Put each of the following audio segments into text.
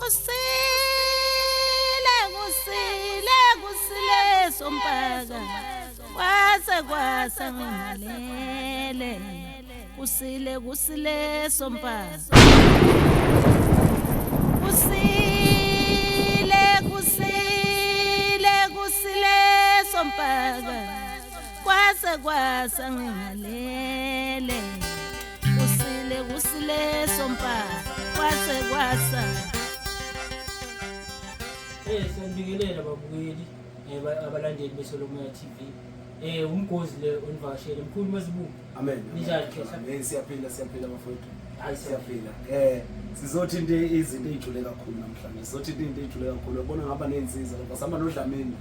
Kusile, kusile, kusile sompaka. Kwase kwasa ngimalele. Kusile, kusile sompaka. Kusile, kusile, kusile sompaka. Kwase kwasa ngingalele. Kusile, kusile sompaka. Kwase kwasa. Siyabingelela babukeli, abalandeli beSolomoya TV. Umgozi le onivakashele mkhulu Mazibuko. Amen. Ninjani Khehla? Siyaphila, siyaphila bafowethu. Hayi, siyaphila. Sizothinta izinto ezijule kakhulu namhlanje. Sizothinta izinto ezijule kakhulu. Yabona ngaba nezinsizwa lapha, sihamba noDlamini.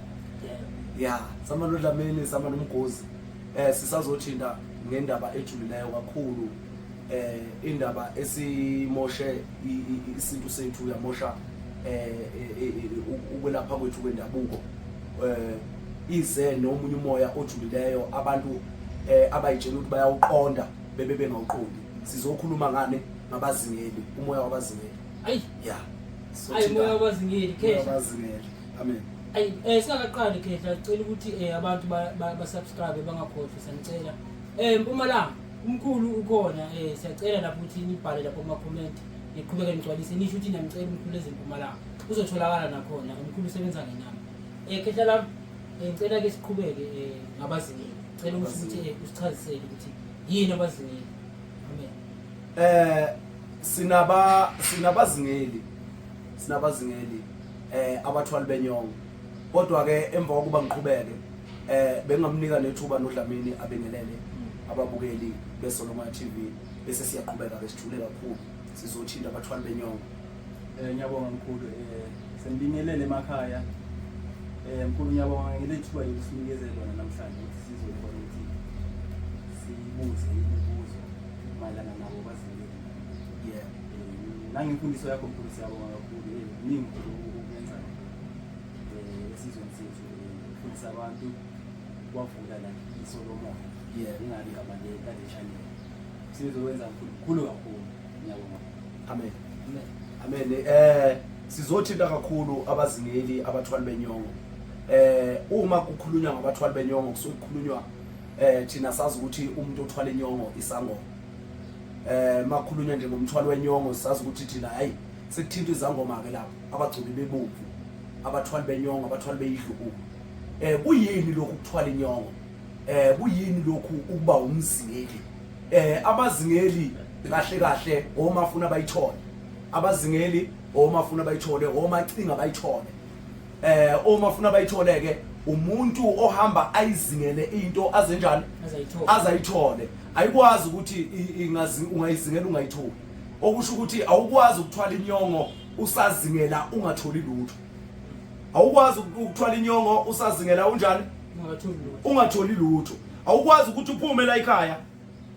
Yeah, sihamba noDlamini, sihamba noMgozi. Sisazothinta ngendaba ejulileyo kakhulu. Indaba esimoshe isintu sethu, yamosha ukwelapha kwethu kwendabuko. Ize nomunye umoya ojulileyo abantu abayitshela ukuthi bayawuqonda bebe bengawuqondi. Sizokhuluma ngane ngabazingeli, umoya wabazingeli. Ayi. Yeah. Ayi, umoya wabazingeli, Khehla. Umoya wabazingeli. Amen. Ayi, singakaqali Khehla, sicela ukuthi abantu ba subscribe bangakhohlwa, siyacela. Mpumalanga, umkhulu ukhona, siyacela lapho ukuthi nibhale lapho kuma comment, niqhubeke nigcwalise, nisho ukuthi niyamcela umkhulu eZempumalanga. Uzotholakala nakhona, umkhulu usebenza ngenamba. Khehla lami, ngicela ke siqhubeke ngabazingeli. Ngicela ukuthi usichazisele ukuthi yini abazingeli. Amen. Sinabazingeli. Sinabazingeli abathwali benyongo. Kodwa ke emva kokuba ngiqhubeke bengamnika nethuba noDlamini abengelele ababukeli beSolomoya TV, bese siyaqhubeka ke sijule kakhulu, sizothinta abathwali benyongo. Ngiyabonga mkhulu, senibingelele emakhaya. Mkhulu ngiyabonga ngelethuba lokusinikeze lona namhlanje ukuthi sizokhona ukuthi sibuze imibuzo mayelana nabo bazingeli. Nangemfundiso yakho mkhulu siyabonga kakhulu. Kuningi mkhulu okwenzayo esizweni sethu, ukufundisa abantu kwavula la iSolomoya. Ingabi igama lale channel. Sizowenza mkhulu, mkhulu kakhulu. Ngiyabonga. Amen. Amen. Amen. Sizothinta kakhulu abazingeli abathwali benyongo. Uma kukhulunywa ngabathwali benyongo kusuke kukhulunywa thina sazi ukuthi umuntu othwala inyongo isangoma. Makhulunywa nje ngomthwalo wenyongo sazi ukuthi thina hayi sekuthinta izangoma ke lapho, abagcobi bebomvu, abathwali benyongo, abathwali beyidlukuku. Kuyini lokhu ukuthwala inyongo? Kuyini lokhu ukuba umzingeli? Abazingeli kahle kahle omafuna bayithole. Abazingeli omafuna bayithole, omacinga bayithole. Omafuna bayithole ke umuntu ohamba ayizingele into azenjani? Azayithole. Azayithole. Ayikwazi ukuthi ungayizingela ungayitholi. Okusho ukuthi awukwazi ukuthwala inyongo usazingela ungatholi lutho. Awukwazi ukuthwala inyongo usazingela unjani? Ungatholi lutho. Ungatholi lutho. Awukwazi ukuthi uphume la ekhaya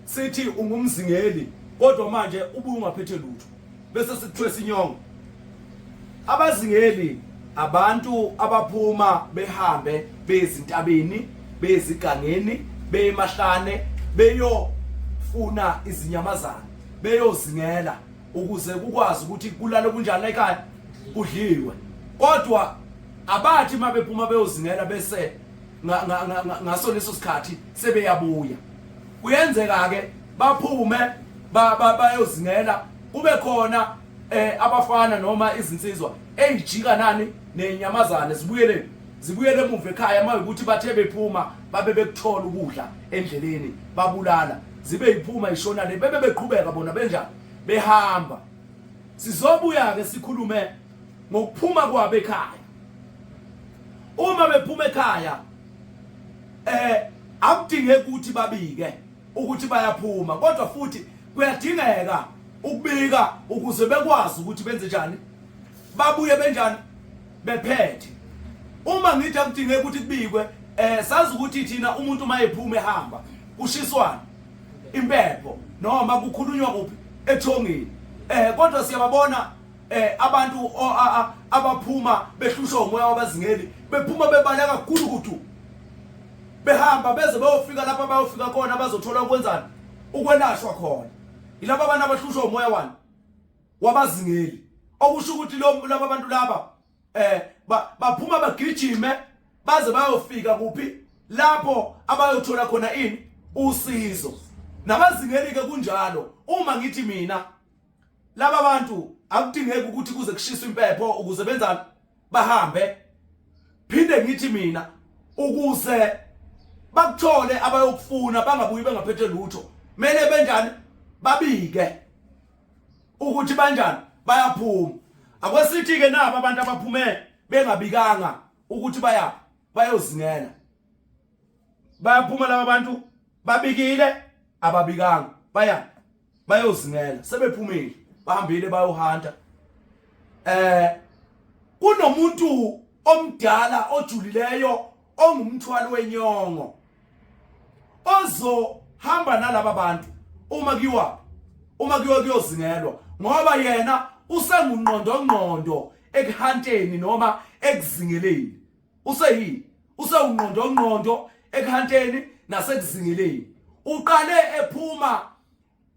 sithi ungumzingeli kodwa manje ubuye ungaphethe lutho bese sikuthwesa inyongo. Abazingeli abantu abaphuma behambe bezintabeni, bezigangeni, bemahlane, beyofuna izinyamazana, beyozingela ukuze kukwazi ukuthi kulale kunjani la ekhaya, kudliwe. Kodwa abathi mabephuma beyozingela bese ngaso leso sikhathi sebeyabuya. Kuyenzeka ke baphume bayozingela, kube khona abafana noma izinsizwa eyijika nani nenyamazane zibuyele emuva ekhaya. Mawukuthi bathe bephuma babe bekuthola ukudla endleleni babulala, zibe iphuma ishona le, bebe beqhubeka bona benjani behamba. Sizobuya ke sikhulume ngokuphuma kwabo ekhaya. Uma bephuma ekhaya akudingeki ukuthi babike ukuthi bayaphuma, kodwa futhi kuyadingeka ukubika ukuze bekwazi ukuthi benze njani, babuye benjani bephethe. Uma ngithi akudingeki ukuthi kubikwe, sazi ukuthi thina umuntu uma ephuma ehamba kushiswana impepho noma kukhulunywa kuphi ethongeni, kodwa siyababona abantu abaphuma behlushwa umoya wabazingeli, bephuma bebaleka kakhulu kudu, behamba beze bayofika lapha bayofika khona, bazothola ukwenzani, ukwelashwa khona. Yilabo abantu abahlushwa umoya wani wabazingeli. Okusho ukuthi lo laba bantu laba eh baphuma bagijime baze bayofika kuphi lapho abayothola khona ini usizo. Nabazingeli ke kunjalo. Uma ngithi mina laba bantu akudingeki ukuthi kuze kushiswe impepho ukuze benzani bahambe. Phinde ngithi mina ukuze bakuthole abayokufuna bangabuyi bengaphethe lutho, mele benjani babike ukuthi banjani bayaphuma. Akwesithi ke naba abantu abaphume bengabikanga ukuthi baya bayozingela, bayaphuma laba bantu babikile ababikanga baya bayozingela, sebephumile bahambile bayohanta. Kunomuntu omdala ojulileyo ongumthwalo wenyongo ozohamba nalaba bantu uma kuyiwa uma kuyiwa kuyozingelwa, ngoba yena usengungqondo ngqondo ekuhanteni noma ekuzingeleni. Useyini? Usewungqondo ngqondo ekuhanteni nasekuzingeleni. Uqale ephuma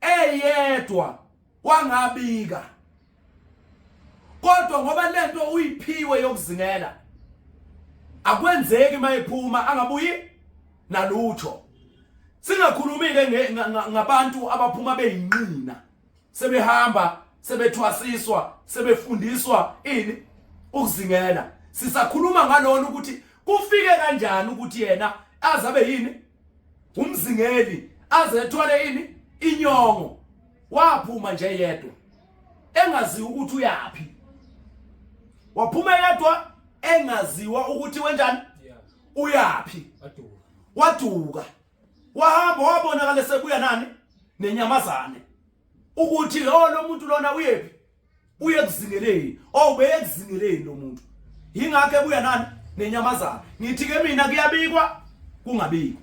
eyedwa wangabika, kodwa ngoba lento uyiphiwe yokuzingela akwenzeki mayephuma angabuyi nalutho. Singakhulumile ngabantu abaphuma beyinqina sebehamba sebethwasiswa sebefundiswa ini ukuzingela. Sisakhuluma ngalona ukuthi kufike kanjani ukuthi yena azabe yini umzingeli, aze ethwale ini inyongo. Waphuma nje yedwa engaziwa ukuthi uyapi, waphuma yedwa engaziwa ukuthi wenjani uyapi, waduka wahamba wabonakala sebuya nani nenyamazane, ukuthi oh lo muntu lona uyepi, uye kuzingeleni, oh ubeye kuzingeleni lo muntu, yingakho ebuya nani nenyamazane. Ngithi ke mina kuyabikwa kungabikwa,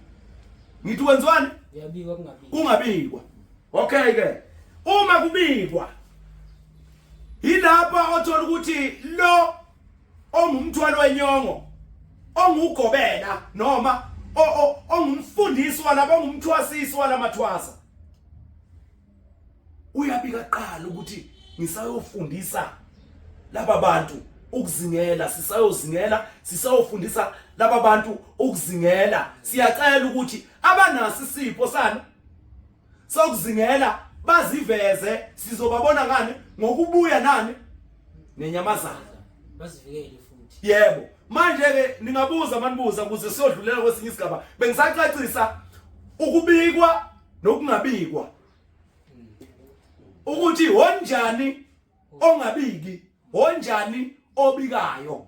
ngithi kwenziwani kuyabikwa kungabikwa, kungabikwa. Okay ke uma kubikwa yilapha othola ukuthi lo ongumthwalo wenyongo ongugobela noma ongumfundisi walabo ongumthwasisi walamathwasa uyabika qala ukuthi ngisayofundisa laba bantu ukuzingela, sisayozingela, sisayofundisa laba bantu ukuzingela. Siyacela ukuthi abanaso isipho sani sokuzingela baziveze, sizobabona ngani ngokubuya nani nenyamazana, bazivikele futhi. Yebo, manje ke ningabuza manibuza ukuze siyodlulela kwesinye isigaba. Bengisacacisa ukubikwa nokungabikwa, ukuthi wonjani ongabiki, wonjani obikayo.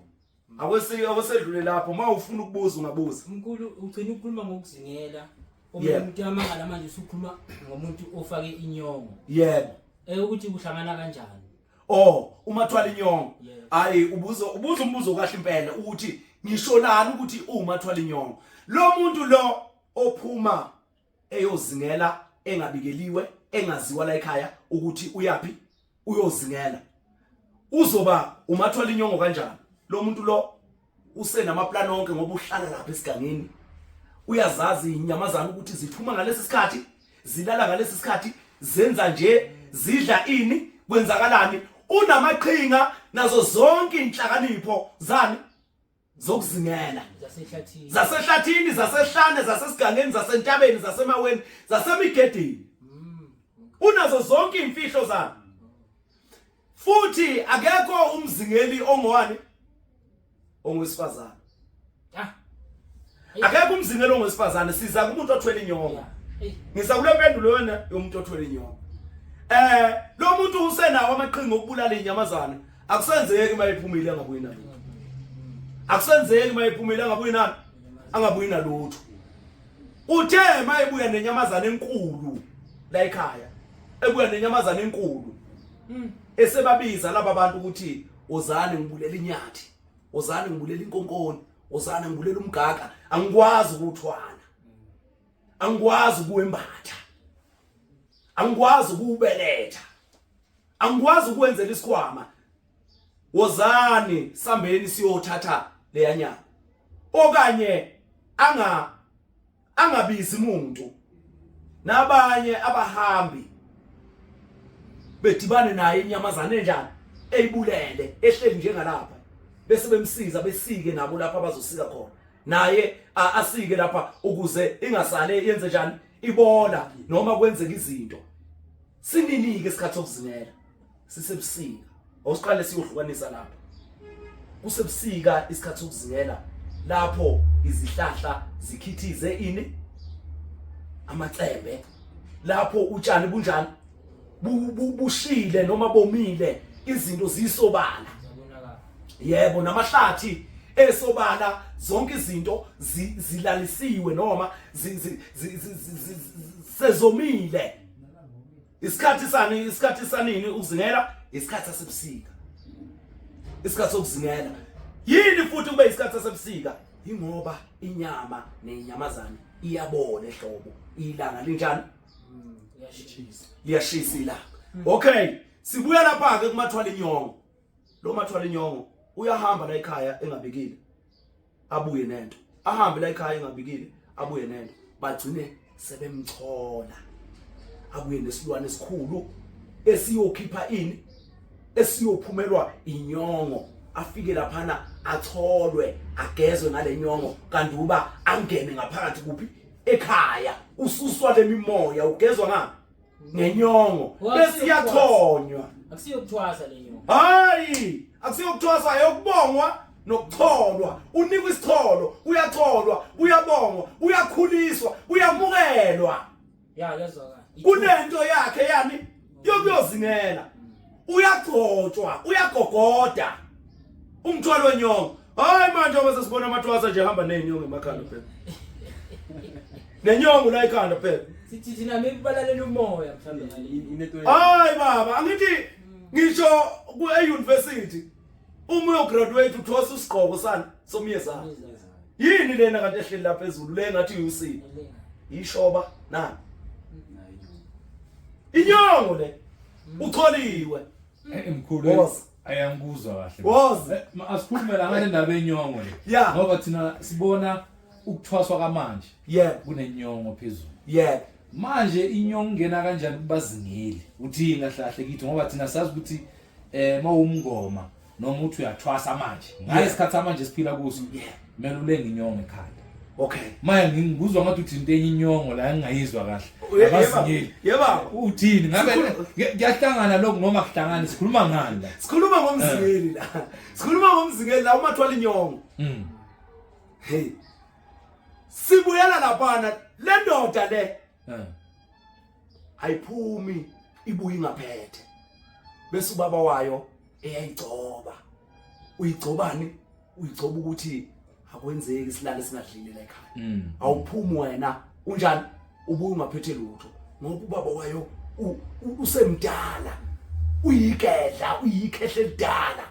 Akwesedlule lapho, uma ufuna ukubuza ungabuza. Mkhulu, ugcina ukukhuluma ngokuzingela. Umuntu amangala manje usukhuluma ngomuntu ofake inyongo. Yebo. Ukuthi kuhlangana kanjani? Oh, umathwala inyongo. Hayi, ubuza umbuzo kahle impela ukuthi ngisholani ukuthi umathwala inyongo. Lo muntu lo ophuma eyozingela engabikeliwe, engaziwa la ekhaya ukuthi uyapi uyozingela, uzoba umathwala inyongo kanjani? Lo muntu lo usenamaplan onke ngoba uhlala lapha esigangeni, uyazazi inyamazana ukuthi ziphuma ngalesi sikhathi, zilala ngalesi sikhathi, zenza nje, zidla ini, kwenzakalani. Unamaqhinga nazo zonke inhlakanipho zani zokuzingela, zasehlathini, zasehlane, zasesigangeni, zasentabeni, zasemaweni, zasemigedeni. Unazo zonke imfihlo zani. Futhi akekho umzingeli ongowani ongowesifazane. Akekho umzingeli ongowesifazane. Siza kumuntu othwele inyongo. Ngisa kule mpendulo yona yomuntu othwele inyongo. Lo muntu usenawo amaqhinga okubulala inyamazane. Akusenzeki mayiphumile angabuyi nalutho. Akusenzeki mayiphumile angabuyi nani, angabuyi nalutho. Uthe mayibuya nenyamazane enkulu la ekhaya, ebuya nenyamazane enkulu esebabiza laba bantu ukuthi ozani ngibulela inyathi, ozani ngibulela inkonkoni, ozani ngibulela umgaka, angikwazi ukuthwala, angikwazi ukuwembatha, angikwazi ukubeletha, angikwazi ukwenzela isikhwama, wozani sambeni siyothatha leya nyama. Okanye angabizi umuntu, nabanye abahambi bedibane naye inyamazane enjani Eyibulele ehleli njengalapha bese bemsiza besike nabo lapha abazosika khona naye asike lapha ukuze ingasale yenze njani ibola noma kwenzeka izinto. Sinini-ke isikhathi sokuzingela? Sisebusika. Awusiqale siyohlukanisa lapha. Kusebusika isikhathi sokuzingela lapho izihlahla zikhithize ini amacembe, lapho utshani bunjani bushile noma bomile, izinto zisobala. Yebo, namahlathi esobala, zonke izinto zilalisiwe noma sezomile. Isikhathi sani? Isikhathi sanini ukuzingela? Isikhathi sasebusika. Isikhathi sokuzingela yini futhi kube isikhathi sasebusika? Ingoba inyama nenyamazane iyabola ehlobo, ilanga linjani? Liyashisa ilanga. Okay, sibuya lapha ke kumathwala inyongo. Lo mathwala inyongo uyahamba la ekhaya engabikile, abuye nento, ahambe la ekhaya engabikile, abuye nento, bagcine sebemchola, abuye nesilwane esikhulu esiyokhipha ini, esiyophumelwa inyongo. Afike laphana atholwe, agezwe ngale nyongo, kanti uba angene ngaphakathi kuphi? Ekhaya. Ususwa lemimoya, ugezwa ngani? Ngenyongo. Bese iyathonywa. Akusiyokuthwasa le nyongo. Hayi, akusiyokuthwasa, ayokubongwa nokucholwa. Unikwa isicholo, uyacholwa, uyabongwa, uyakhuliswa, uyamukelwa. Ya, kuyazwakala. Kunento yakhe yani yokuyozingela. Uyagcotshwa, uyagogoda umthwalo wenyongo. Hayi, manje ngoba sesibona amathwasa nje hamba nenyongo emakhanda phela, nenyongo la ekhanda phela. Sithi thina maybe balalela umoya mhlawumbe ngale. Hayi baba, angithi ngisho ku e-university uma uyograduate uthosa usigqoko sani somyezana. Yini lena kanti ehleli lapha phezulu le ngathi UC? Ishoba nani? Inyongo le. Ucholiwe. Mkhulu. Woza. Ayangikuzwa kahle. Woza. Asikhulume la ngale ndaba yenyongo le. Ngoba thina sibona ukuthwaswa kamanje. Kunenyongo phezulu. Manje inyongo ingena kanjani kubazingeli? Uthini kahle kahle kithi, ngoba thina sazi ukuthi mawumngoma noma uthi uyathwasa manje. Ngalesikhathi manje siphila kuso. Kumele ulenge inyongo ekhanda. Manje ngikuzwa ngathi uthi into enye inyongo la engingayizwa kahle. Abazingeli. Yebo baba. Uthini? Ngabe kuyahlangana lokhu noma kuhlangani? Sikhuluma ngani la? Sikhuluma ngomzingeli la. Sikhuluma ngomzingeli la umathwala inyongo. Hey. Sibuyela laphana le ndoda le. Ayiphumi ibuye ingaphethe. Bese ubaba wayo eyayigcoba. Uyigcobani? Uyigcoba ukuthi akwenzeki silale singadlile la ekhaya. Awuphumi wena, unjani? Ubuye ungaphethe lutho ngoba ubaba wayo usemdala. Uyigedla, uyikhehle elidala.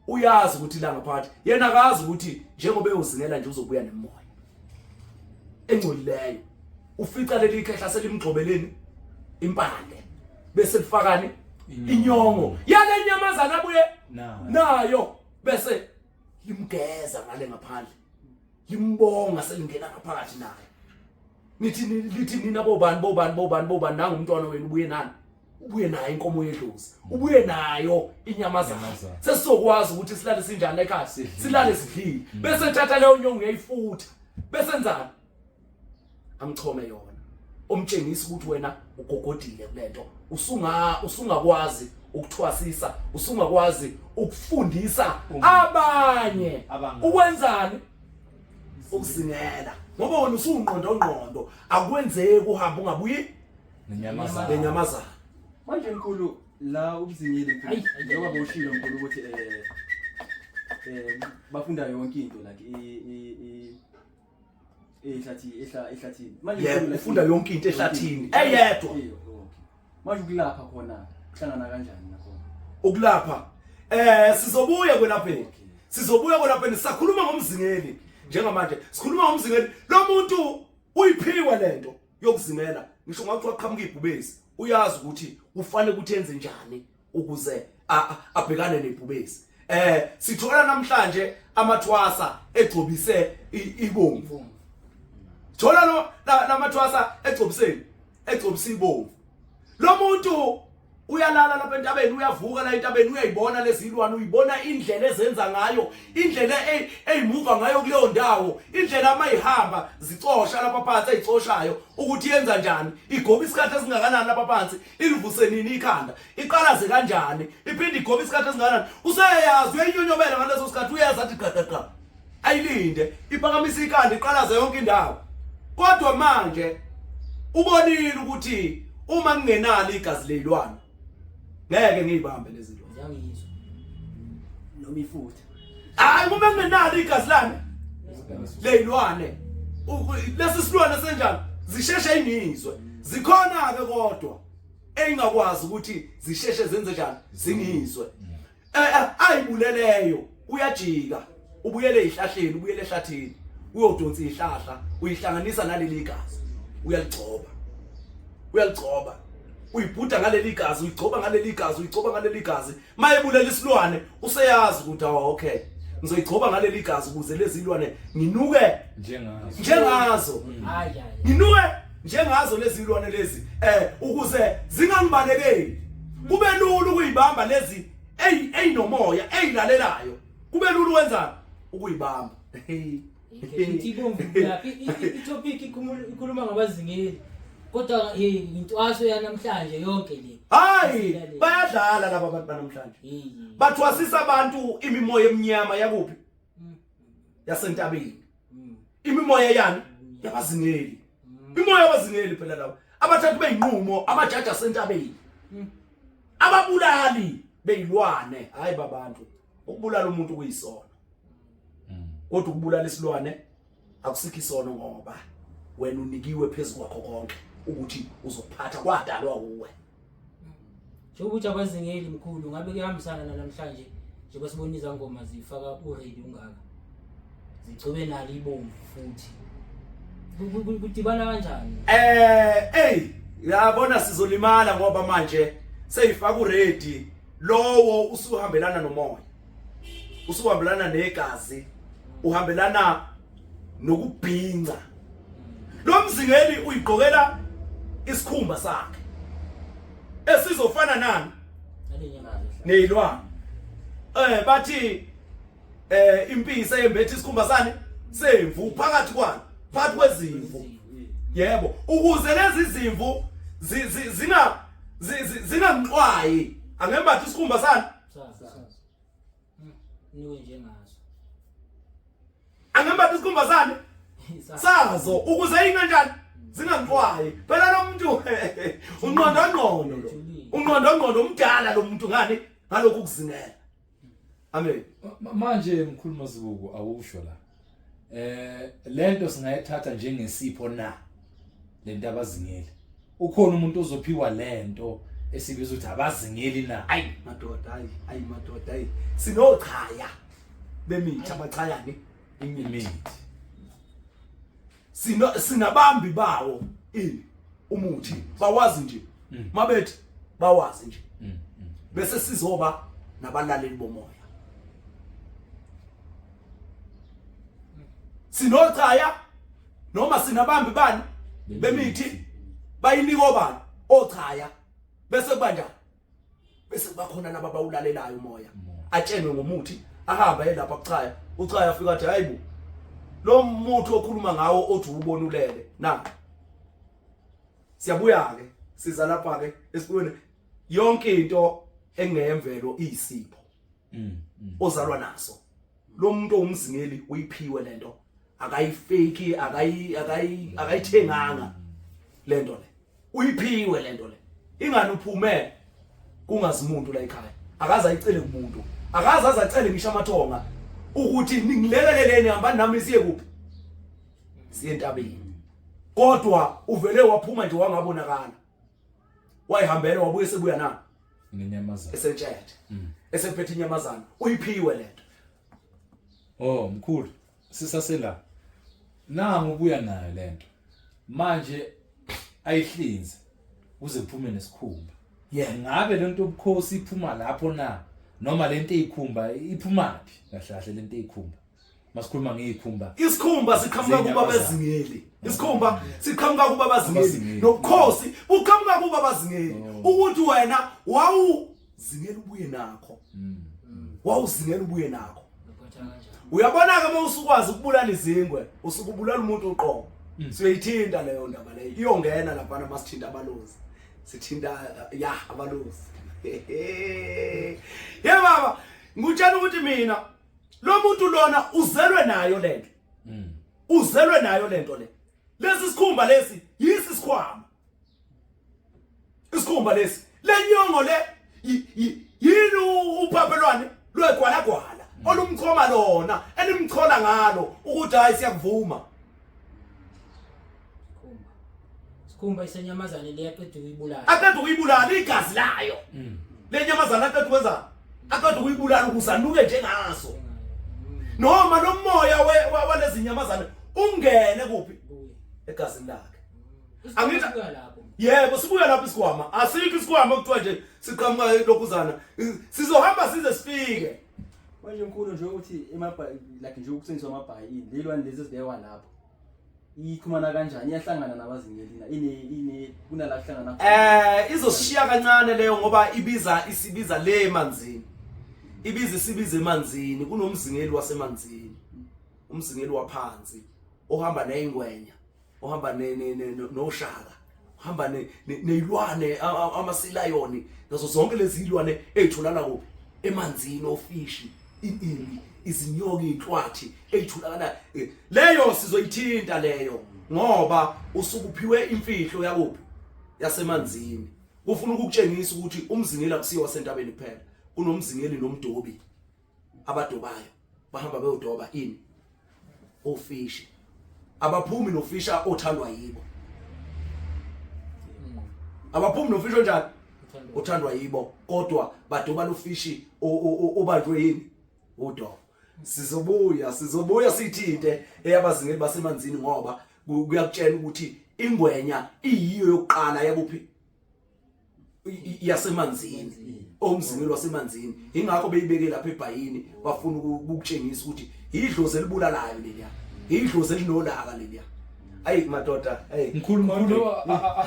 Uyazi ukuthi la ngaphakathi yena akazi ukuthi njengoba eyozingela nje uzobuya nemoya engcolileyo. Ufica leli khehla selimgxobeleni impande bese lifakani inyongo yale nyamazana abuye nayo, bese limgeza ngale ngaphandle, limbonga selingena ngaphakathi naye. Nithi lithi nina bobani bobani bobani bobani, nangu umntwana wenu ubuye nani? Ubuye nayo inkomo yedlozi, ubuye nayo inyamazana. Sesizokwazi ukuthi silale sinjani ekhaya, silale sidlile. Bese thatha leyo nyongo uyayifutha, bese enzani? Amchome yona, omtshengisa ukuthi wena ugogodile kulento, usungakwazi ukuthwasisa, usungakwazi ukufundisa abanye ukwenzani, ukuzingela, ngoba wena usungqondo ngqondo, akwenzeki uhamba ungabuyi nenyamazana. Nenyamazana. Manje mkhulu la ubuzingile mkhulu, njengoba bowushilo mkhulu ukuthi bafunda yonke into like ehlathi ehlathini. Manje Yebo, ufunda yonke into ehlathini eyedwa. Okay. Manje ukulapha khona kuhlangana kanjani nakhona? Ukulapha sizobuya kwelapheni. Sizobuya kwelapheni, sakhuluma ngomzingeli. Njengamanje sikhuluma ngomzingeli. Lo muntu uyiphiwe lento yokuzingela, ngisho ngathi waqhamuka ibhubesi, uyazi ukuthi ufanele ukuthi enze njani ukuze abhekane nebhubesi. Sithola namhlanje amathwasa egcobise ibomvu. Thola lo lamathwasa egcobiseni, egcobisa ibomvu. Lo muntu Uyalala lapha entabeni, uyavuka la entabeni, uyayibona lezi zilwane, uyibona indlela ezenza ngayo, indlela eyimuva ngayo kuleyo ndawo, indlela amayihamba zicosha lapha phansi, eyicoshayo ukuthi yenza njani, igoba isikhathi esingakanani lapha phansi, ilivuse nini ikhanda, iqalaze kanjani, iphinde igoba isikhathi esingakanani. Useyazi, uyayinyonyobela ngaleso sikhathi, uyazi athi qa qa qa, ayilinde, iphakamisa ikhanda, iqalaze yonke indawo. Kodwa manje ubonile ukuthi uma ngingenalo igazi leyilwane ngeke ngiyibambe lezi zinto. Ngiyangizwa. Noma ifutha. Hayi, uma ngingenalo igazi lami leyilwane, lesi silwane senjani zisheshe ingizwe. Zikhona ke kodwa engakwazi ukuthi zisheshe zenze njani, zingizwe. Ayibuleleyo uyajika, ubuyele ezihlahleni, ubuyele ehlathini, uyodonsa izihlahla, uyihlanganisa naleli gazi, uyaligcoba, uyaligcoba, uyibhuda ngaleli gazi, uyigcoba ngaleli gazi, uyigcoba ngaleli gazi. Mayebulela isilwane useyazi ukuthi awu okay, ngizoyigcoba ngaleli gazi ukuze lezi zilwane nginuke njengazo, njengazo, nginuke njengazo lezi zilwane lezi, ukuze zingangibalekeli, kube lula ukuyibamba lezi eyinomoya eyilalelayo, kube lula ukwenza ukuyibamba. Ibomvu i-topic ikhuluma ngabazingeli, kodwa hey, intwaso yanamhlanje yonke le. Hayi, bayadlala laba bantu banamhlanje, bathwasisa abantu imimoya eminyama yakuphi, yasentabeni, imimoya yani yabazingeli, imimoya yabazingeli phela laba abathathu beyinqumo, amajaji asentabeni, ababulali beyilwane. Hayi babantu, ukubulala umuntu kuyisono, kodwa ukubulala isilwane akusikho isono, ngoba wena unikiwe phezulu kwakho konke ukuthi uzophatha kwadalwa uwe. Njengoba uthi abazingeli mkhulu, ngabe kuyahambisana namhlanje njengoba sibona izangoma zifaka u-red ungaka, zigcobe nalo ibomvu futhi, kudibana kanjani? Hey, yabona sizolimala ngoba manje seyifaka u-red lowo usuhambelana nomoya, usuhambelana negazi, uhambelana nokubhinca. Lo mzingeli uyigqokela isikhumba sakhe esizofana nani, nezilwane. Bathi impisi eyembethe isikhumba sani semvu, phakathi kwani, phakathi kwezimvu. Yebo, ukuze lezi zimvu zingamxwayi, angembatha isikhumba sani, niwe njengazo, angembatha isikhumba sani sazo, ukuze inganjani, zingamxwayi. Phela lo muntu unqondo ngqondo, lo unqondo ngqondo, umdala lo muntu ngani ngalokhu kuzingela. Amen. Manje mkhulu Mazibuko, awusho la, lento singayithatha njengesipho na lento abazingeli? Ukhona umuntu ozophiwa lento esibiza ukuthi abazingeli na? Ayi madoda, ayi ayi madoda, ayi sinochaya bemithi abachayani imithi, sino sinabambi bawo ini umuthi, bawazi nje, mabethi bawazi nje, bese sizoba nabalaleli bomoya. Sinochaya noma sinabambi bani bemithi, bayinika obani ochaya, bese kuba njani, bese kuba khona laba abawulalelayo umoya, atshenwe ngomuthi, ahambe aye lapha kuchaya. Uchaya afika athi, hayibo, lo muthi okhuluma ngawo othi ubona ulele na. Siyabuya ke, siza lapha ke esikolweni, yonke into engeyemvelo iyisipho ozalwa naso. Lo muntu owumzingeli uyiphiwe lento, akayifake, akayi akayi akayithenganga lento le, uyiphiwe lento le. Ingani uphume kungazi umuntu la ekhaya, akaze ayicele kumuntu, akaze azacele ngisho amathonga ukuthi ningilekeleleni, hamba nami siye kuphi, siye entabeni. Kodwa uvele waphuma nje wangabonakala, wayihambela, wabuye sebuya na nenyamazana esentshethe, esephethe inyamazana. Uyiphiwe lento. Oh mkhulu, sisasela nangu ubuya nayo lento manje, ayihlinze kuze kuphume nesikhumba. Ngabe lento obukhosi iphuma lapho na, noma lento eyikhumba iphumaphi kahle kahle, lento eyikhumba? Masikhuluma ngezikhumba. Isikhumba siqhamuka kuba Zenyamazane. abazingeli. Isikhumba siqhamuka kuba abazingeli. Abazingeli. Nobukhosi buqhamuka kuba abazingeli. Oh. Ukuthi wena wawuzingela ubuye nakho. Wawuzingela ubuye nakho. Uphatha kanjani? Uyabona ke uma usukwazi ukubulala izingwe, usukubulala umuntu uqobo. Siyoyithinta leyo ndaba leyo. Iyongena lapha masithinta abalozi. Sithinta ya abalozi. Ye baba, ngikutshela ukuthi mina lo muntu lona uzelwe nayo lento. Uzelwe nayo lento le. Lesi sikhumba lesi yisi sikhwama. Isikhumba lesi lenyongo le yini uphaphelwane lwegwalagwala olumchoma lona elimchola ngalo ukuthi hayi siyakuvuma. Sikhumba. Sikhumba isenyamazane leyaqeda ukuyibulala. Aqeda ukuyibulala igazi layo. Le nyamazana aqeda ukwenza aqeda ukuyibulala ukuze anuke njengaso. Noma lo moya walezi nyamazane ungene kuphi? Kuye. Egazini lakhe. Isikhumba Angithi- sibuya lapho. Yebo sibuya lapho isikhwama. Asikho isikhwama okuthiwa nje siqhamuka lokhuzana. Sizohamba size sifike. Manje mkhulu nje ukuthi emabhayi like nje ukusetshenziswa amabhayi ini lelwane lezi ezibekwa lapho ixhumana kanjani, iyahlangana nabazingeli na ine ine kunala kuhlangana khona? Izosishiya kancane leyo ngoba ibiza isibiza le emanzini. Ibiza isibiza emanzini kunomzingeli wasemanzini. Umzingeli waphansi ohamba nezingwenya, ohamba noshaka, ohamba nezilwane amasilayoni nazo zonke lezi zilwane ezitholakala kuphi emanzini, ofishi, ini, izinyoka, inhlwathi ezitholakala leyo sizoyithinta leyo ngoba usukuphiwe imfihlo yakuphi yasemanzini. Kufuna ukukutshengisa ukuthi umzingeli akusiyo wasentabeni kuphela, kunomzingeli nomdobi abadobayo bahamba beyodoba ini ofishi, abaphumi nofisha othandwa yibo, abaphumi nofisha onjani othandwa yibo, kodwa badoba lo fishi obanjwe yini udobo. Sizobuya sithinte eyabazingeli basemanzini ngoba kuyakutshela ukuthi ingwenya iyiyo yokuqala yakuphi yasemanzini, omzingeli wasemanzini. Ingakho beyibeke lapha ebhayini, bafuna ukukutshengisa ukuthi idlozi elibulalayo leliya, idlozi elinolaka leliya. Ayi madoda, hey. Mkhulu, mkhulu,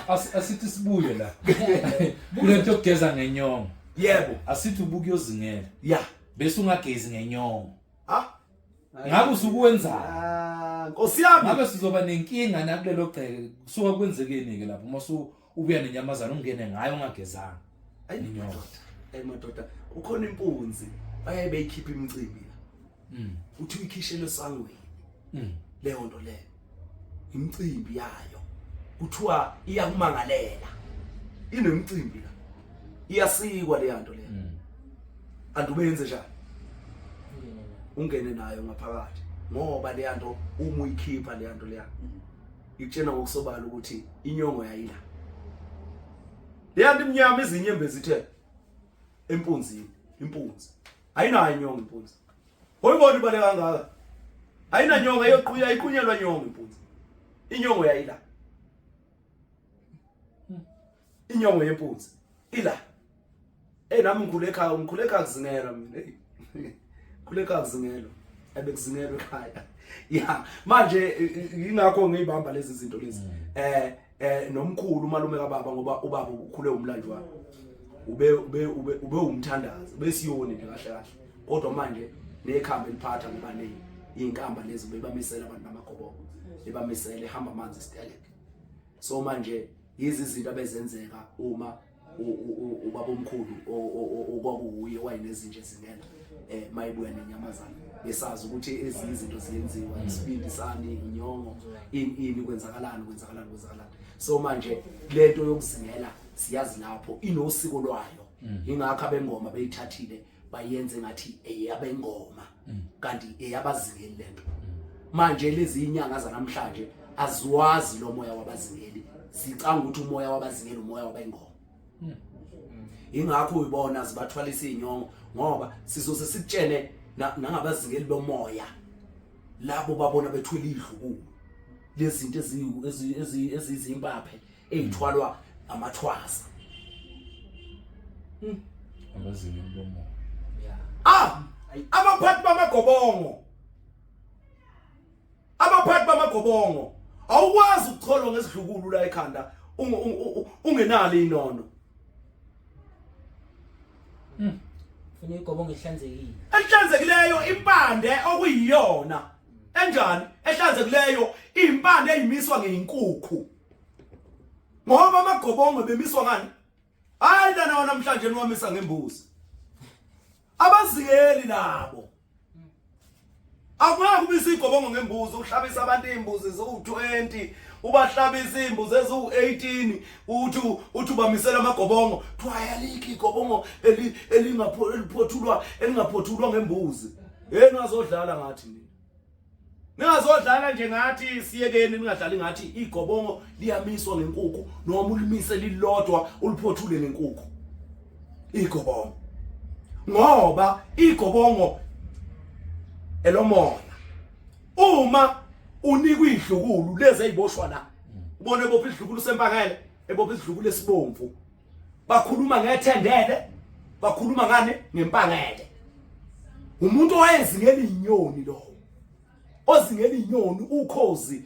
asithi sibuye la kulento yokugeza ngenyongo. Yebo. Asithi ubuke uyozingela. Ya. Bese ungagezi ngenyongo. Ha? Ngabe usukuwenzani? Nkosi yami. Ngabe sizoba nenkinga nakulelo gceke, kusuka kwenzekeni ke lapho uma ubuya nenyamazana ungene ngayo ungagezanga. Ayi Inyongo. madoda. Ayi madoda, ukhona impunzi bayaye beyikhipha imicimbi la. Uthi uyikhishele esangweni. Leyo nto leyo. Imicimbi yayo. Kuthiwa iyakumangalela. Inemicimbi la. Iyasikwa leya nto leyo. Andube yenze njani? Ungene nayo ngaphakathi ngoba leya nto uma uyikhipha leya nto leya ikutshena ngokusobala ukuthi inyongo yayila. Leya nto imnyama izinyembezi ithe empunzini, impunzi ayinayo inyongo impunzi. Oyibona ibale kangaka ayinanyongo, ayoquya iqunyelwa nyongo impunzi. Inyongo yayila, inyongo yempunzi ila. Nami ngikhule ekhaya, ngikhule ekhaya kuzingelwa mina. Hey. Ngikhule ekhaya kuzingelwa, ebekuzingelwa ekhaya. Ya, manje ingakho ngiyibamba lezi zinto lezi. Nomkhulu umalume kababa, ngoba ubaba ukhule umlanjwana. Ube umthandazi, besiyoni nje kahle kahle. Kodwa manje nekhambi eliphatha ngoba ne izinkamba lezi bebamisela abantu bamagobongo. Bebamisela ehamba amanzi isiteleke. So manje yizi izinto abezenzeka uma ubaba omkhulu okwakuwuye wayenezinja ezingena mayibuya nenyamazana, besazi ukuthi ezinye izinto ziyenziwa, isibindi sani, inyongo, ini ini, kwenzakalani kwenzakalani kwenzakalani. So manje lento yokuzingela siyazi lapho inosiko lwayo, ingakho abengoma beyithathile bayenze ngathi eyabengoma kanti eyabazingeli lento. Manje lezi inyanga zanamhlanje aziwazi lo moya wabazingeli, zicanga ukuthi umoya wabazingeli umoya wabengoma. Ingakho uyibona zibathwalisa izinyongo, ngoba sizoze sikutshene nangabazingeli bomoya labo babona bethwele idlukulu lezinto ezizimpaphe ezithwalwa amathwasa. Abazingeli bomoya. Abaphathi bamagobongo. amagobongo. Awukwazi ukucholwa ngesidlukulu la ekhanda ungenalo inono. Funa igobongo ehlanzekile. Ehlanzekileyo impande okuyiyona. Enjani? Ehlanzekileyo impande eyimiswa ngeyinkukhu. Ngoba amagobongo bemiswa ngani? Hayi lana wona namhlanje niwamisa ngembuzi. Abazingeli nabo. Akungeke ubise igobongo ngembuzi uhlabisa abantu izimbuzi ziwu20 ubahlabisa izimbuzi eziwu18 uthi uthi ubamisela amagobongo kuthiwa alikho igobongo eli elingaphothulwa elingaphothulwa ngembuzi. Hey ningazodlala ngathi nina. Ningazodlala nje ngathi siyekeni ningadlali ngathi igobongo liyamiswa ngenkukhu noma ulimise lilodwa uliphothule ngenkukhu. Igobongo. Ngoba igobongo elomoya. Uma unikwa idlukulu lezi eziboshwa la. Ubone ebopha idlukulu sempangele, ebopha idlukulu esibomvu. Bakhuluma ngethendele, bakhuluma ngani ngempangele. Umuntu owayezingela inyoni lo. Ozingela inyoni ukhozi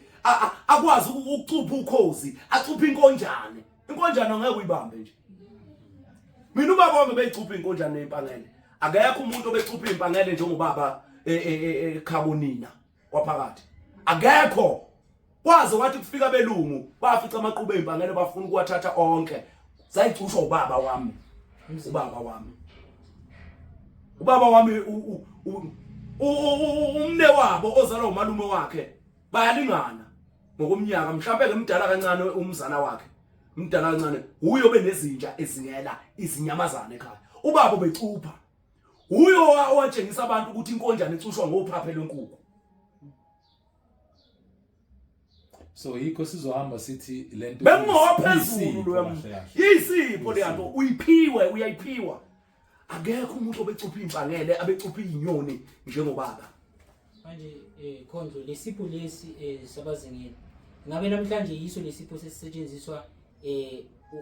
akwazi ukucupha ukhozi, acupha inkonjane. Inkonjane angeke uyibambe nje. Mina ubaba wami beyicupha inkonjane neimpangele. Akekho umuntu obecupha impangele njengobaba ekhabonina kwaphakathi. Akekho. Kwaze wathi kufika belungu bafica amaqhube ezimpangele bafuna ukuwathatha onke. Zayicushwa ubaba wami. Ubaba wami. Ubaba wami umne wabo ozalwa umalume wakhe bayalingana ngokomnyaka mhlawumbe ngemdala kancane umzana wakhe umdala kancane uyo benezinja ezingela izinyamazane ekhaya ubaba becupha uyo owatshengisa abantu ukuthi inkonjane icushwa ngophaphe lwenkukhu. So yikho sizohamba sithi lento bengophezulu loya yisipho leyanto uyiphiwe uyayiphiwa. Akekho umuntu obecupha impangele abecupha izinyoni njengobaba. Manje Khondlo lesipho lesi sabazingeli ngabe namhlanje yiso lesipho sesisetshenziswa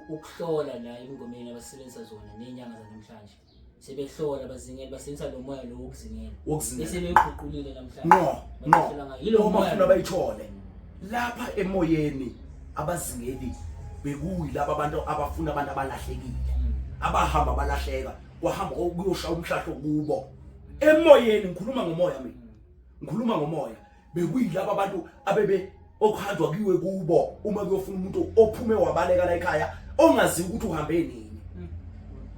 ukuhlola la emngomeni abasebenzisa zona nezinyanga zanamhlanje sebehlola abazingeli basebenzisa lo moya lo wokuzingela Wokuzingela. bese beyiguqulile namhlanje No, no. Bahlola ngayo. Yilo Uma moya funa lo. bayithole lapha emoyeni abazingeli bekuyilaba abantu abafuna abantu abalahlekile abahamba balahleka kwahamba ukuyosha umhlahlo kubo emoyeni. Ngikhuluma ngomoya mina, ngikhuluma ngomoya. Bekuyilaba abantu abebe okuhanjwa kuyiwe kubo uma kuyofuna umuntu ophume wabaleka la ekhaya ongazi ukuthi uhambe nini.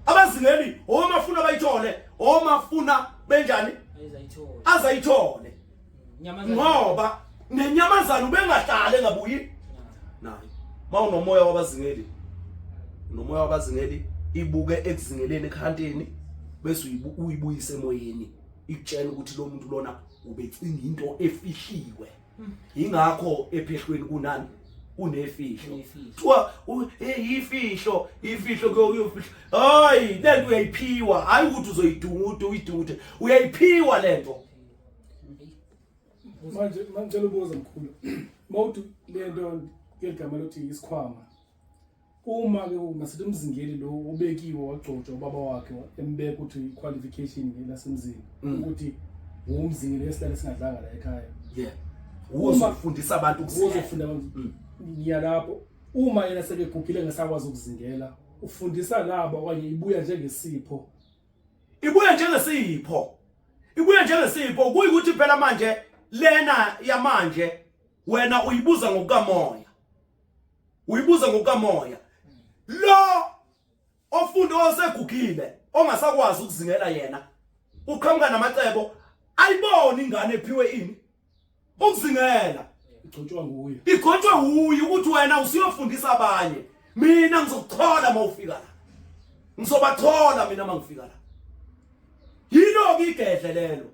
Abazingeli omafuna bayithole omafuna benjani Ayizayithole. azayithole Nyamazane. ngoba nenyamazana ubengahlali engabuyi naye. Mawunomoya wabazingeli, unomoya wabazingeli ibuke ekuzingeleni ekhanteni bese uyibuyise emoyeni ikutshela ukuthi lo muntu lona ubecinga into efihliwe. Ingakho ephehlweni kunani kunefihlo. Kunefihlo. Kuthiwa ifihlo ifihlo kuyofihlo. Hayi lento uyayiphiwa, hayi ukuthi uzoyidunguda uyidungude, uyayiphiwa lento. Manje mangicela ubuza mkhulu, mawuthi lento ngeligama lokuthi isikhwama, uma ke masithi umzingeli lo ubekiwe wagcotshwa ubaba wakhe embeka ukuthi i-qualification lasemzini ukuthi umzingeli esihlale singadlanga la ekhaya. Uzofundisa abantu ukuzingela. Uzofunda abantu. Ngiya lapho uma yena sekegugile ngesakwazi ukuzingela, ufundisa labo okanye ibuya njengesipho? Ibuya njengesipho. Ibuya njengesipho kuyikuthi phela manje lena yamanje wena uyibuza ngokukamoya. Uyibuza ngokukamoya. Lo ofunda osegugile ongasakwazi ukuzingela yena uqhamuka namacebo ayibona ingane ephiwe ini ukuzingela. Igcotshwa nguye. Igcotshwe uye ukuthi wena usuyofundisa abanye. Mina ngizokuthola mawufika la. Ngizobathola mina mangifika la. Yilo ke igedle lelo.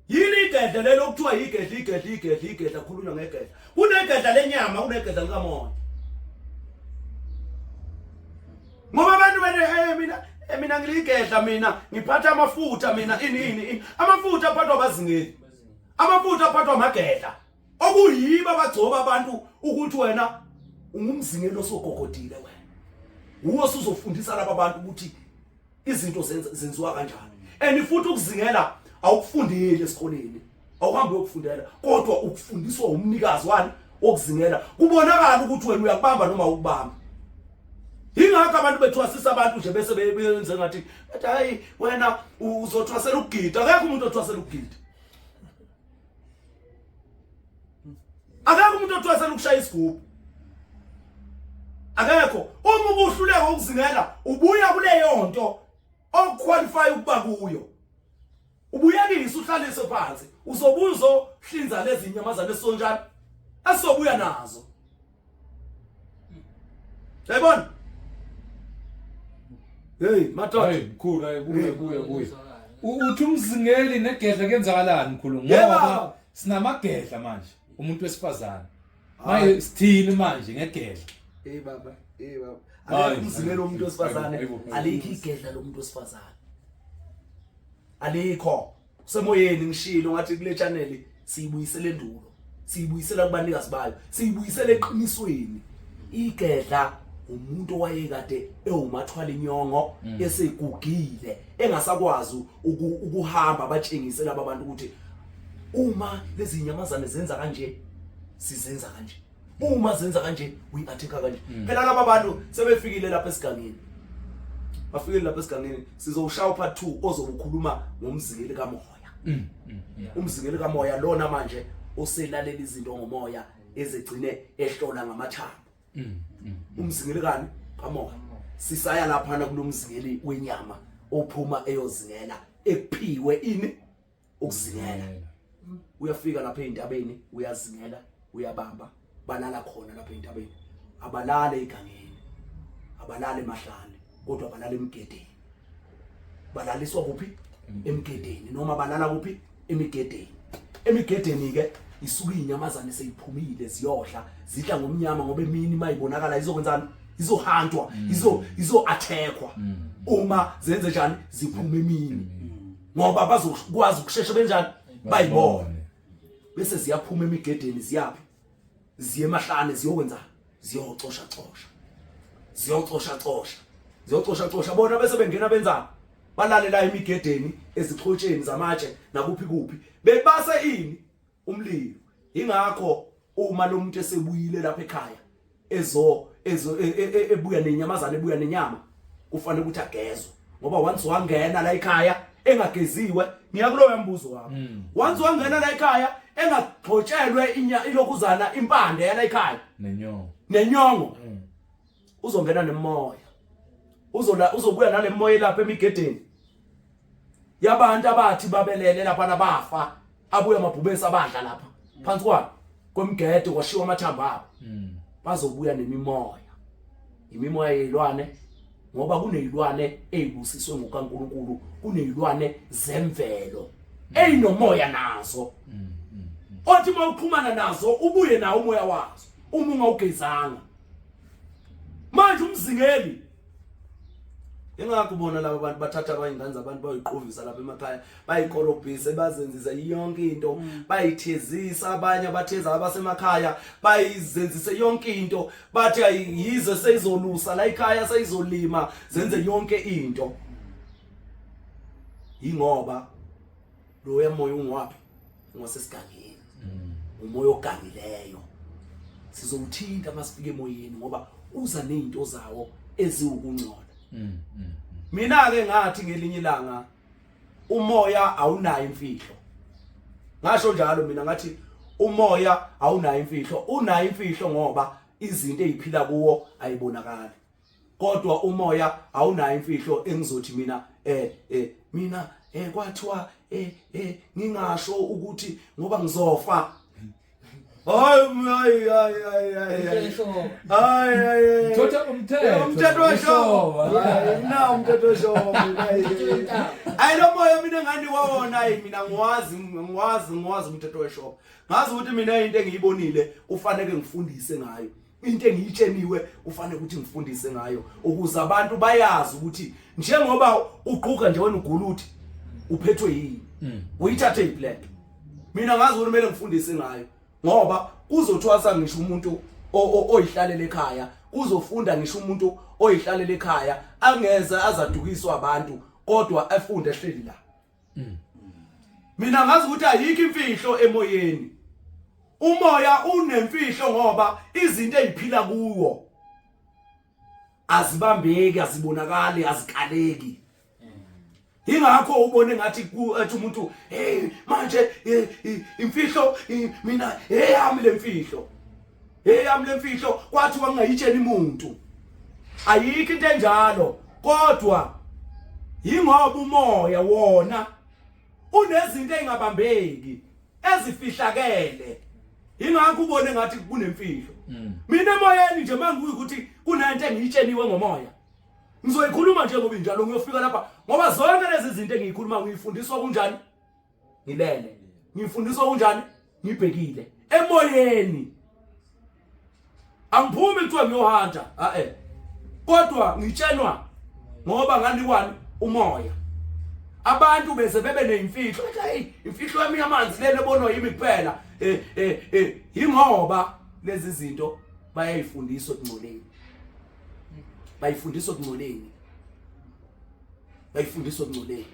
Yini igedle lelo okuthiwa igedle igedle igedle igedle khulunywa ngegedle. Kunegedla lenyama kunegedla likamoya. Ngoba abantu bene mina mina ngiligedla mina ngiphatha amafutha mina ini ini ini. Amafutha aphathwa abazingeli. Amafutha aphathwa amagedla. Okuyiba abagcoba abantu ukuthi wena ungumzingeli osogogodile wena. Uwo usuzofundisa laba bantu ukuthi izinto zenziwa kanjani. And futhi ukuzingela awukufundile esikoleni. Awuhambi uyokufundela, kodwa ukufundiswa umnikazi wani wokuzingela. Kubonakala ukuthi wena uyakubamba noma ukubamba. Ingakho abantu bethwasisa abantu nje bese beyenze ngathi bathi hayi wena uzothwasela ukugida. Akekho umuntu othwasela ukugida. Akekho umuntu othwasela ukushaya isigubhu. Akekho. Uma ubuhluleka ukuzingela ubuya kuleyo nto oqualify ukuba kuyo. Ubuyekise uhlalise phansi uzobuya uzohlinza lezi nyamazane esonjani esizobuya nazo. Yayibona? Hey madoda. Hey mkhulu hayi kuye kuye kuye. Uthi umzingeli negedla kuyenzakalani mkhulu ngoba sinamagedla manje umuntu wesifazane. Manje sithini manje ngegedla? Hey baba, hey baba. Akekho umzingeli womuntu wesifazane, alikho igedla lomuntu wesifazane. Alikho. Kusemoyeni ngishilo ngathi kule channel siyibuyisele endulo. Siyibuyisela kubanikazi bayo, siyibuyisele eqinisweni. Igedla umuntu owayekade ewumathwala inyongo esegugile engasakwazi ukuhamba abatshengise laba bantu ukuthi uma lezi nyamazane zenza kanje sizenza kanje uma zenza kanje we attack kanje. Phela laba bantu sebefikile lapha esigangeni, bafikile lapha esigangeni. Sizowushaya part 2 ozobukhuluma ngomzingeli kamoya. Umzingeli kamoya lona manje oselalela izinto ngomoya ezegcine ehlola ngamathambo. Umzingeli kani kamoya. Sisaya lapha kulomzingeli wenyama ophuma eyozingela ekuphiwe ini ukuzingela. Uyafika lapha eintabeni uyazingela, uyabamba, balala khona lapha eintabeni. Abalale egangeni, abalale emahlane, kodwa balala emgedeni. Balaliswa kuphi? Emgedeni. Noma balala kuphi? Emigedeni. Emigedeni ke isuka inyamazane seyiphumile ziyodla, zidla ngomnyama ngoba emini mayibonakala izokwenzani? Izohantwa, izo attackwa. Uma zenze njani? Ziphuma emini. Ngoba bazokwazi ukushesha benjani? Bayibone. Bese ziyaphuma emigedeni ziyaphi? Ziye emahlane ziyokwenza, ziyocosha cosha. Ziyocosha cosha. Ziyocosha cosha bona bese bengena benzani? Balalela emigedeni ezixhotsheni zamatshe nakuphi kuphi. Bebase ini? Umlilo. Ingakho uma lo muntu esebuyile lapha ekhaya ezo ezo ebuya nenyamazane ebuya nenyama kufanele ukuthi agezwe, ngoba once wangena la ekhaya engageziwe, ngiya kuloyo mbuzo wakho, once wangena la ekhaya engagxotshelwe ilokhuzana impande yala ekhaya nenyongo, nenyongo uzongena nemoya, uzobuya nale moya lapha emigedeni yabantu abathi babelele lapha nabafa, abuya amabhubesi abadla lapha phansi kwabo kwemigede kwashiwa amathambo abo. Bazobuya nemimoya, imimoya yezilwane, ngoba kunezilwane ezibusiswe ngokaNkuluNkulu, kunezilwane zemvelo eyinomoya nazo, othi mawuxhumana nazo ubuye nawo umoya wazo uma ungawugezanga. Manje umzingeli, ingakho ubona laba bantu bathatha abayingane zabantu bayiqovisa lapha emakhaya, bayikorobhise, bazenzise yonke into, bayithezisa abanye abatheza abasemakhaya, bayizenzise yonke into, bathi ayize seyizolusa la ekhaya, seyizolima, zenze yonke into. Ingoba lo moya ungwapi? Ungasesigangeni, umoya ogangileyo. Sizowuthinta masifike emoyeni ngoba uza nezinto zawo eziwukungcola. Mina ke ngathi ngelinye ilanga umoya awunayo imfihlo. Ngasho njalo mina ngathi umoya awunayo imfihlo, unayo imfihlo ngoba izinto eziphila kuwo ayibonakali. Kodwa umoya awunayo imfihlo engizothi mina mina kwathiwa ngingasho ukuthi ngoba ngizofa. Hayi hayi hayi hayi hayi. Hayi hayi. Mthetho umthetho. Umthetho weshoba. Na umthetho weshoba. Hayi lo moya mina ngani wawona, hayi mina ngiwazi ngiwazi ngiwazi umthetho weshoba. Ngazi ukuthi mina into engiyibonile kufanele ngifundise ngayo. Into engiyitsheniwe kufanele ukuthi ngifundise ngayo ukuze abantu bayazi ukuthi njengoba uqhuka nje wena ugula uthi uphethwe yini. Uyithathe iplan. Mina ngazi ukuthi kumele ngifundise ngayo ngoba kuzothwasa ngisho umuntu oyihlalela ekhaya, kuzofunda ngisho umuntu oyihlalela ekhaya angeze azadukiswa abantu kodwa afunde ehleli la. Mina ngazi ukuthi ayikho imfihlo emoyeni. Umoya unemfihlo ngoba izinto eziphila kuwo azibambeki, azibonakali, azikaleki. Ingakho ubone ngathi ethi umuntu, hey manje imfihlo mina, hey yami lemfihlo, hey yami lemfihlo, kwathi wangayitshela umuntu. Ayikho into enjalo, kodwa yingoba umoya wona unezinto ezingabambeki ezifihlakele, ingakho ubone ngathi kunemfihlo. Mina emoyeni nje mangibuya ukuthi kunento engiyitsheliwe ngomoya, ngizoyikhuluma nje ngoba injalo. Ngiyofika lapha ngoba zonke lezi zinto engiyikhuluma ngiyifundiswa kunjani ngilele, ngifundiswa kunjani ngibhekile emoyeni. Angiphumi kuthiwa ngiyohanta, a eh, kodwa ngitshenwa ngoba nganikwani umoya. Abantu beze bebe nemfihlo, bathi hey, imfihlo yami yamanzi lele ebonwa yimi kuphela. Ingoba lezi zinto bayayifundiswa ekungcoleni, bayifundiswa ekungcoleni, bayifundiswa ekungcoleni.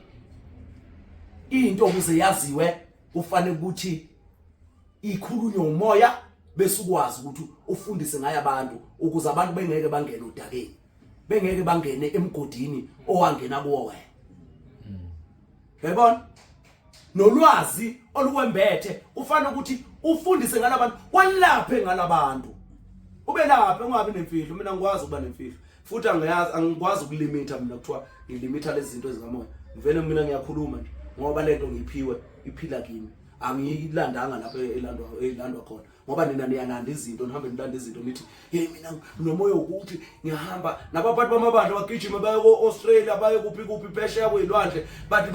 Into ukuze yaziwe kufanele ukuthi ikhulunywe umoya, bese ukwazi ukuthi ufundise ngayo abantu, ukuze abantu bengeke bangene udakeni, bengeke bangene emgodini owangena kuwo wena. Yayibona nolwazi olukwembethe, ufana ukuthi ufundise ngalabantu, walaphe ngalabantu, ube laphe, ungabi nemfihlo. Mina ngikwazi ukuba nemfihlo futhi angiyazi, angikwazi ukulimitha. Mina kuthiwa ngilimitha lezi zinto ezikamoya, ngivele mina ngiyakhuluma nje ngoba lento ngiyiphiwe, iphila kimi, angiyilandanga lapho elandwa khona. Ngoba nina niyalanda izinto, nihambe nilanda izinto, nithi hey, mina nomoya ukuthi ngiyahamba nabaphathi bamabandla bagijima baye ko-Australia, baye kuphi kuphi phesheya kwey'lwandle, bathi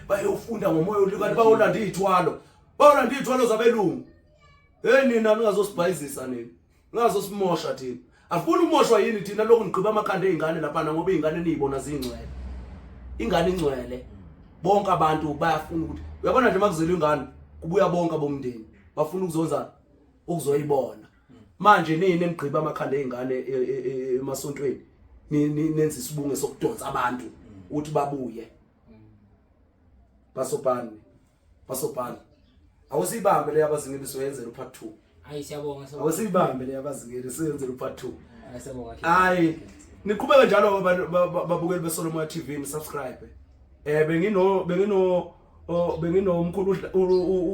bayofunda ngomoya, kanti bayolanda iy'thwalo, bayolanda iy'thwalo zabelungu. Hey, nina ningazosibhayizisa, nina ningazosimosha. Thina afuna umoshwa yini thina? Lokhu nigqiba amakhanda ey'ngane laphana, ngoba iy'ngane niyibona ziyingcwele, ingane ingcwele, bonke abantu bayafuna ukuthi, uyabona nje makuzelwe ingane kubuya bonke abomndeni, bafuna ukuzonza, ukuzoyibona. Manje nini enigqiba amakhanda ey'ngane emasontweni, nenza isibunge sokudonsa abantu ukuthi babuye. Basobhani, basobhani, awusibambe le abazingeli, soyenzela u-part 2. Hayi, siyabonga, siyabonga. Awusibambe le abazingeli, soyenzela u-part 2. Hayi, siyabonga. Hayi, niqhubeke njalo babukeli beSolomoya TV, ni subscribe. Bengino umkhulu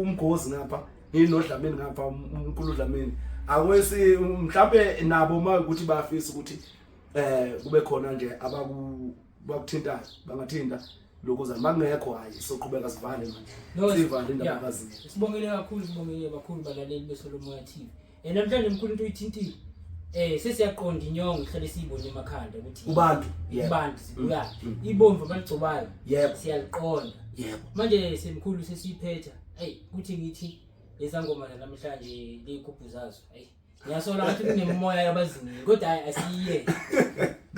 umgozi ngapha, nginodlamini ngapha, umkhulu Dlamini. Akwesi mhlambe nabo uma ukuthi bayafisa ukuthi kube khona nje abaku bakuthintayo, bangathinta lokho makungekho. Hayi, soqhubeka sivale manje. No, sivale indaba yabazinye. Sibongele kakhulu, sibongele kakhulu balaleli beSolomoya TV. Namhlanje mkhulu into uyithintile. Sesiyaqonda inyongo ihlale siyibone emakhanda ukuthi kubantu. Kubantu sibuya ibomvu abaligcobayo. Siyaliqonda. Manje semkhulu sesiyiphetha. Hey, kuthi ngithi lezangoma namhlanje leyigubhu zazo. Hey, ngiyasola ukuthi kunemimoya yabazingeli, kodwa hayi, asiye.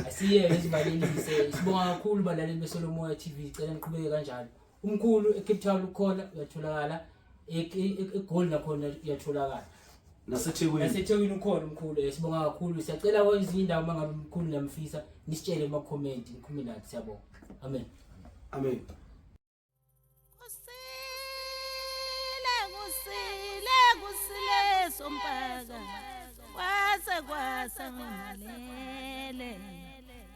Asiye esivalelise. Sibonga kakhulu balaleli beSolomoya TV. Cela niqhubeke kanjalo. Umkhulu eCape Town ukhona, uyatholakala. eGoli nakhona uyatholakala. NaseThekwini. NaseThekwini ukhona umkhulu. Sibonga kakhulu. Siyacela kwezinye indawo uma ngabe umkhulu namfisa nisitshele kuma comment, nikhulume nathi. Siyabonga. Amen. Amen. Kusile, kusile, kusile sompaka, kwase kwasa ngimalele.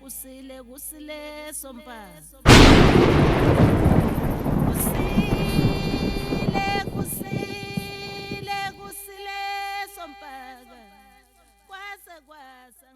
Kusile, kusile sompaka, kusile, kusile, kusile sompaka, kwase kwasa.